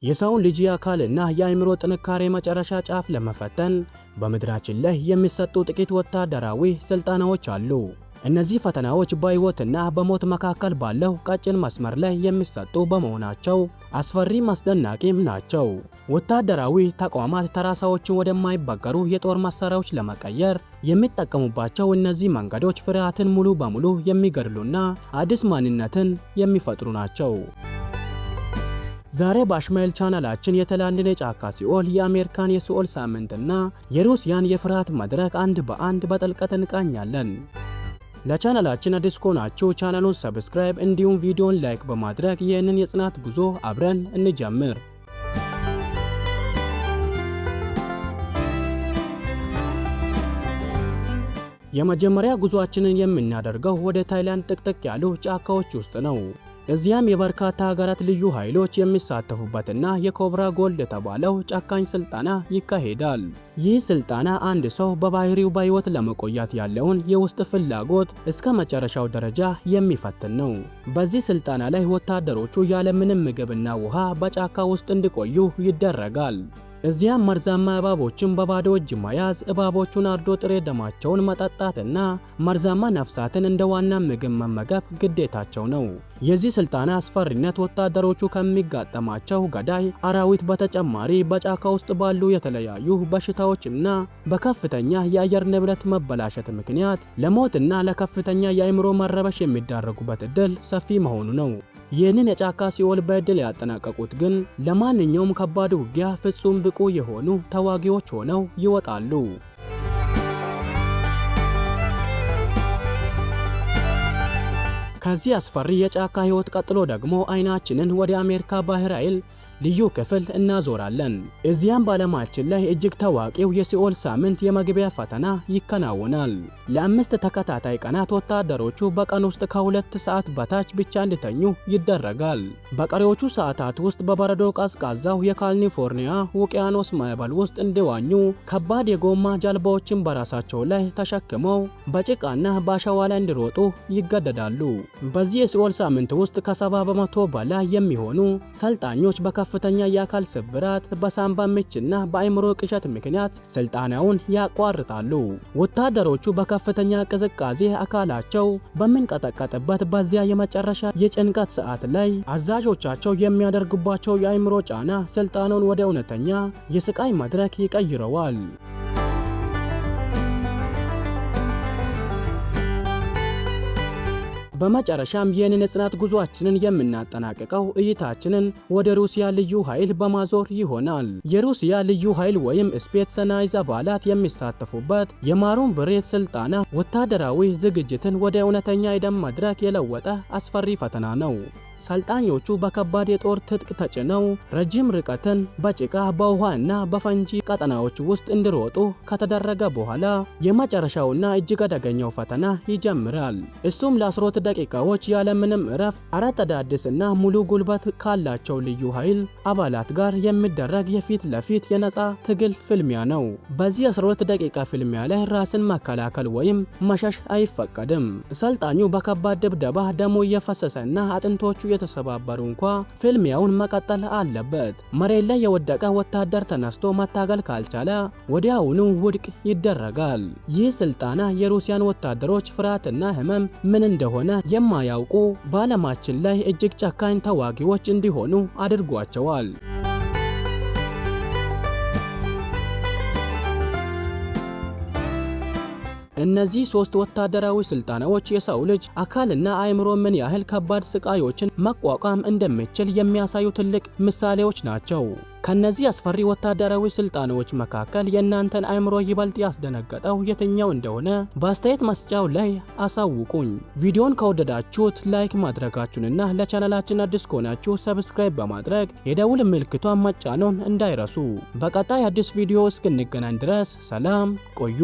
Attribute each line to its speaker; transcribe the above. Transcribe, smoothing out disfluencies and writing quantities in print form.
Speaker 1: የሰውን ልጅ የአካልና የአእምሮ ጥንካሬ መጨረሻ ጫፍ ለመፈተን በምድራችን ላይ የሚሰጡ ጥቂት ወታደራዊ ስልጠናዎች አሉ። እነዚህ ፈተናዎች በሕይወትና በሞት መካከል ባለው ቀጭን መስመር ላይ የሚሰጡ በመሆናቸው አስፈሪም አስደናቂም ናቸው። ወታደራዊ ተቋማት ተራ ሰዎችን ወደማይበገሩ የጦር መሳሪያዎች ለመቀየር የሚጠቀሙባቸው እነዚህ መንገዶች ፍርሃትን ሙሉ በሙሉ የሚገድሉና አዲስ ማንነትን የሚፈጥሩ ናቸው። ዛሬ በአሽማኤል ቻናላችን የታይላንድን የጫካ ሲኦል፣ የአሜሪካን የሲኦል ሳምንትና የሩሲያን የፍርሃት መድረክ አንድ በአንድ በጥልቀት እንቃኛለን። ለቻናላችን አዲስ ከሆናችሁ ቻናሉን subscribe እንዲሁም ቪዲዮን like በማድረግ ይህንን የጽናት ጉዞ አብረን እንጀምር። የመጀመሪያ ጉዞአችንን የምናደርገው ወደ ታይላንድ ጥቅጥቅ ያሉ ጫካዎች ውስጥ ነው። እዚያም የበርካታ ሀገራት ልዩ ኃይሎች የሚሳተፉበትና የኮብራ ጎልድ የተባለው ጨካኝ ስልጠና ይካሄዳል። ይህ ስልጠና አንድ ሰው በባህሪው በሕይወት ለመቆየት ያለውን የውስጥ ፍላጎት እስከ መጨረሻው ደረጃ የሚፈትን ነው። በዚህ ስልጠና ላይ ወታደሮቹ ያለምንም ምግብና ውሃ በጫካ ውስጥ እንዲቆዩ ይደረጋል። እዚያም መርዛማ እባቦችን በባዶ እጅ መያዝ፣ እባቦቹን አርዶ ጥሬ ደማቸውን መጠጣትና መርዛማ ነፍሳትን እንደ ዋና ምግብ መመገብ ግዴታቸው ነው። የዚህ ስልጠና አስፈሪነት ወታደሮቹ ከሚጋጠማቸው ገዳይ አራዊት በተጨማሪ በጫካ ውስጥ ባሉ የተለያዩ በሽታዎችና በከፍተኛ የአየር ንብረት መበላሸት ምክንያት ለሞትና ለከፍተኛ የአእምሮ መረበሽ የሚዳረጉበት ዕድል ሰፊ መሆኑ ነው። ይህንን የጫካ ሲኦል በድል ያጠናቀቁት ግን ለማንኛውም ከባድ ውጊያ ፍጹም ብቁ የሆኑ ተዋጊዎች ሆነው ይወጣሉ። ከዚህ አስፈሪ የጫካ ህይወት ቀጥሎ ደግሞ አይናችንን ወደ አሜሪካ ባህር ኃይል ልዩ ክፍል እናዞራለን። እዚያም በዓለማችን ላይ እጅግ ታዋቂው የሲኦል ሳምንት የመግቢያ ፈተና ይከናወናል። ለ5 ተከታታይ ቀናት ወታደሮቹ በቀን ውስጥ ከ2 ሰዓት በታች ብቻ እንዲተኙ ይደረጋል። በቀሪዎቹ ሰዓታት ውስጥ በበረዶ ቀዝቃዛው የካሊፎርኒያ ውቅያኖስ ማዕበል ውስጥ እንዲዋኙ፣ ከባድ የጎማ ጀልባዎችን በራሳቸው ላይ ተሸክመው በጭቃና በአሸዋ ላይ እንዲሮጡ ይገደዳሉ። በዚህ የሲኦል ሳምንት ውስጥ ከ70% በላይ የሚሆኑ ሰልጣኞች በከፍተኛ የአካል ስብራት፣ በሳምባ ምችና በአእምሮ ቅዠት ምክንያት ስልጠናውን ያቋርጣሉ። ወታደሮቹ በከፍተኛ ቅዝቃዜ አካላቸው በሚንቀጠቀጥበት በዚያ የመጨረሻ የጭንቀት ሰዓት ላይ አዛዦቻቸው የሚያደርጉባቸው የአእምሮ ጫና ስልጠናውን ወደ እውነተኛ የስቃይ መድረክ ይቀይረዋል። በመጨረሻም ይህንን የጽናት ጉዟችንን የምናጠናቅቀው እይታችንን ወደ ሩሲያ ልዩ ኃይል በማዞር ይሆናል። የሩሲያ ልዩ ኃይል ወይም ስፔትስናዝ አባላት የሚሳተፉበት የማሩን ብሬት ስልጠና ወታደራዊ ዝግጅትን ወደ እውነተኛ የደም መድረክ የለወጠ አስፈሪ ፈተና ነው። ሰልጣኞቹ በከባድ የጦር ትጥቅ ተጭነው ረጅም ርቀትን በጭቃ፣ በውሃ እና በፈንጂ ቀጠናዎች ውስጥ እንዲሮጡ ከተደረገ በኋላ የመጨረሻውና እጅግ አደገኛው ፈተና ይጀምራል። እሱም ለ12 ደቂቃዎች ያለምንም እረፍት አራት አዳዲስ እና ሙሉ ጉልበት ካላቸው ልዩ ኃይል አባላት ጋር የሚደረግ የፊት ለፊት የነፃ ትግል ፍልሚያ ነው። በዚህ 12 ደቂቃ ፍልሚያ ላይ ራስን መከላከል ወይም መሸሽ አይፈቀድም። ሰልጣኙ በከባድ ድብደባ ደሙ እየፈሰሰና አጥንቶቹ እየተሰባበሩ እንኳ ፍልሚያውን መቀጠል አለበት። መሬት ላይ የወደቀ ወታደር ተነስቶ መታገል ካልቻለ ወዲያውኑ ውድቅ ይደረጋል። ይህ ስልጠና የሩሲያን ወታደሮች ፍርሃትና ሕመም ምን እንደሆነ የማያውቁ፣ በዓለማችን ላይ እጅግ ጨካኝ ተዋጊዎች እንዲሆኑ አድርጓቸዋል። እነዚህ ሶስት ወታደራዊ ስልጠናዎች የሰው ልጅ አካልና አእምሮ ምን ያህል ከባድ ስቃዮችን መቋቋም እንደሚችል የሚያሳዩ ትልቅ ምሳሌዎች ናቸው። ከነዚህ አስፈሪ ወታደራዊ ስልጠናዎች መካከል የእናንተን አእምሮ ይበልጥ ያስደነገጠው የትኛው እንደሆነ በአስተያየት መስጫው ላይ አሳውቁኝ። ቪዲዮን ከወደዳችሁት like ማድረጋችሁንና ለቻናላችን አዲስ ከሆናችሁ subscribe በማድረግ የደውል ምልክቷን መጫኖን እንዳይረሱ። በቀጣይ አዲስ ቪዲዮ እስክንገናኝ ድረስ ሰላም ቆዩ።